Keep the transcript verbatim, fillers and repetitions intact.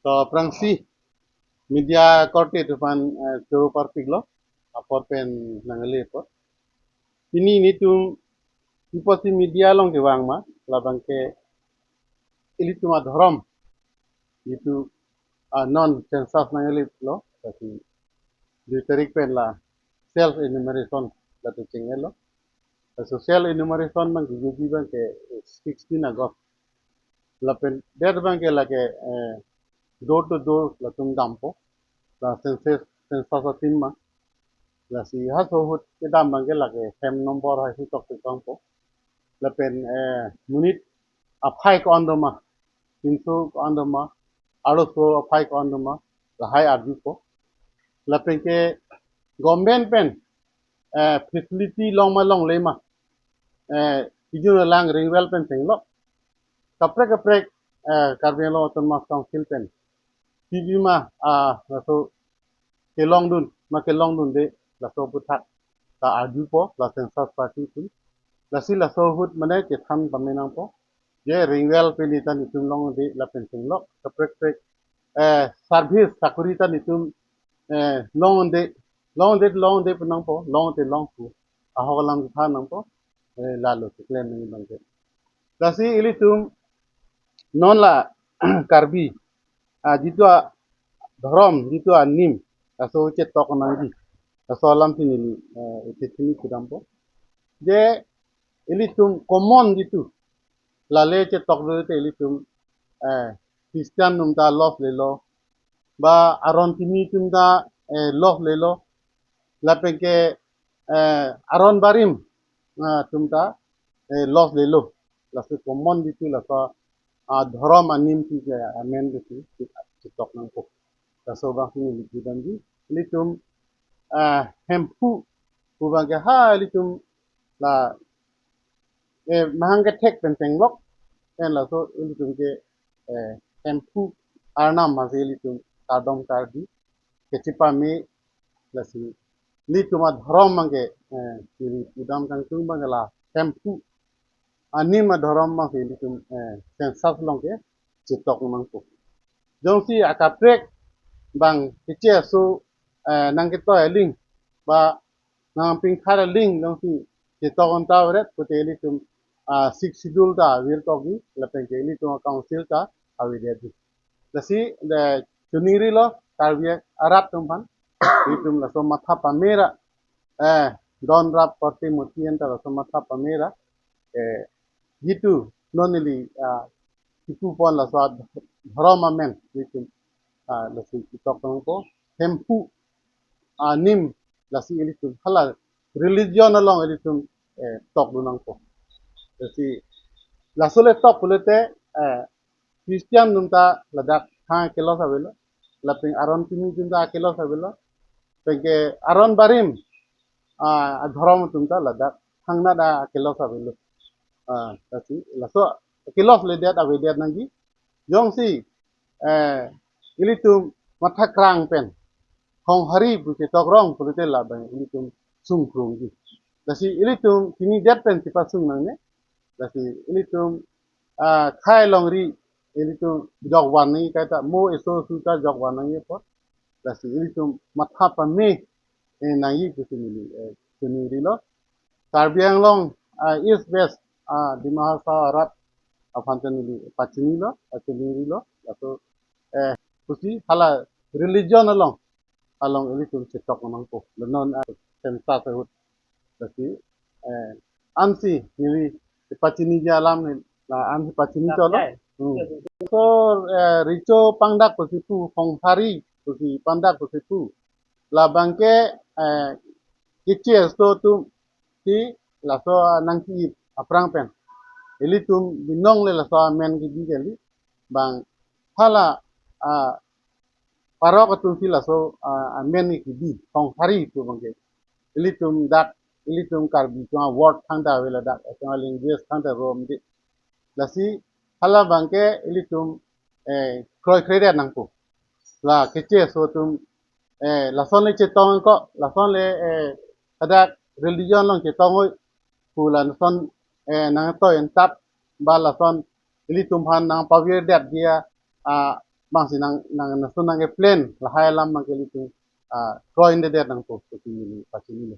To aphrangsi media korte atum aphan, eh, choro parpiklo, apor pen nangle apor. Pini nelitum apotsi media along kevang ma, labang ke ilitum adhorom, itum, ah, non census nangleplo, tapi dui tarik pen la self enumeration la tu chingelo. So self enumeration abang ke juji abang ke sixteen August. Lapen date abang ke lake, eh, door to door latum dampo. La census, census ateam ma. Lasi haso ahut kedam abang ke lake hem number hai si tok tok dampo. Lapen, eh, monit aphai ko-an do ma, pinso ko-an do ma, arloso aphai ko-an do ma, lahai arjupo. Lapen ke government pen, eh, facility long ma longle ma, eh, ijun lang ring well pen tenglok. Kaprek kaprek, eh, Karbi Anglong Autonomous Council pen pibi ma, ah, laso kelongdun ma kelongdunde, laso aphuthak ta arjupo la census party atum. Lasi laso ahut mane kethan pame nangpo. Je ring well pen ta nelitum longde lapen tenglok, kaprek kaprek, eh, service sakori ta nelitum, eh, longde, longde, longde pu nangpo, longde longpo. Ahok alam kethan nangpo, eh, lalo keklem nangji abang ke. Lasi ilitum non la Karbi, ah, jitu adhorom, jitu anim, laso chetok nangji, laso alamsi neli, eh, isi chini kedampo. Je ilitum common jitu, lale chetok do te ilitum, eh, Christian atum ta loslelo, ba aron kimi atum ta, eh, loslelo, lapen ke, eh, aron barim, ah, atum ta, eh, loslelo. Laso common jitu laso, ah, dhorom anim si ke amen ke si, si, chetok nangpo. Laso abangsi neli kedamji. Ilitum, ah, Hemphu pu abang ke ha ilitum la, eh, mahang kethek pen tenglok. Pen laso ilitum ke, eh, Hemphu arnam masi ilitum kardom kardi kechepame. Lasi nelitum adhorom abang ke, eh, neli kedam kangtung abang ke la Hemphu anim adhorom abang ke nelitum, eh, census along ke chetok nangpo. Jongsi akaprek abang keche aso, eh, nangketoi aling ba nangpingkhar aling jongsi chetok anta veret pute ilitum, ah, Sixth Schedule ta avirtokji, lapen ke ilitum council ta avedetji. Lasi, de, choningrilo Karbi arat atum aphan, ilitum laso matha pame ra, eh, don rap korte moti anta laso matha pame ra, eh, jitu non neli, ah, kipu pon laso adhorom amen, ilitum, ah, lasi chetok nangpo, Hemphu anim, lasi ilitum hala religion along ilitum, eh, tokdun nangpo. Lasi laso le tok pulote, eh, Christian atum ta ladak ha kelos avelo, lapen aron kimi atum ta kelos avelo, penke aron barim, ah, adhorom atum ta ladak thangnat ta kelos avelo. Ah, lasi laso kelosledet avedet nangji. Jongsi, eh, ilitum matha krang pen Honghari pu chetok rong pulote labang ilitum sungkrungji. Lasi ilitum chinidet pen chepasung nangne. Lasi ilitum, ah, khei longri ilitum jokvan nangji kaita mo eso su ta jokvan nangji apot. Lasi ilitum matha pame, eh, nangji pusi neli, eh, choningrilo. Karbi Anglong, ah, East West, ah, Dima Hasao arat aphan ta neli pachinilo, ah, choningrilo. Laso, eh, pusi hala religion along, along ilitum chetok nangpo. Lenon, ah, census ahut. Lasi, eh, ansi neli pachiniji alam ni, la ansi pachinilo. Hmm. So, eh, Recho Pangdak pusi pu, Honghari pusi Pangdak pusi pu. Labang ke, eh, keche aso atum si laso nangki aphrang pen ilitum binong le laso amen kebi kali, bang hala, ah, parok atum si laso, ah, amen kebi, Honghari pu abang ke. Ilitum dak, ilitum Karbi atum aword thangta ave ladak, atum alanguage thangta romde. Lasi hala abang ke ilitum, eh, kroikredet nangpo. La keche aso atum, eh, lason le chetong ko, lason le, eh, hadak religion along chetong oi, pu lason, eh, nangtoi entap, ba lason ilitum aphan nangpavirdet dia, ah, bangsi nang nang naso nang ke plan lahai alam abang ke ilitum ah kroidedet nangpo pusi neli pachinilo.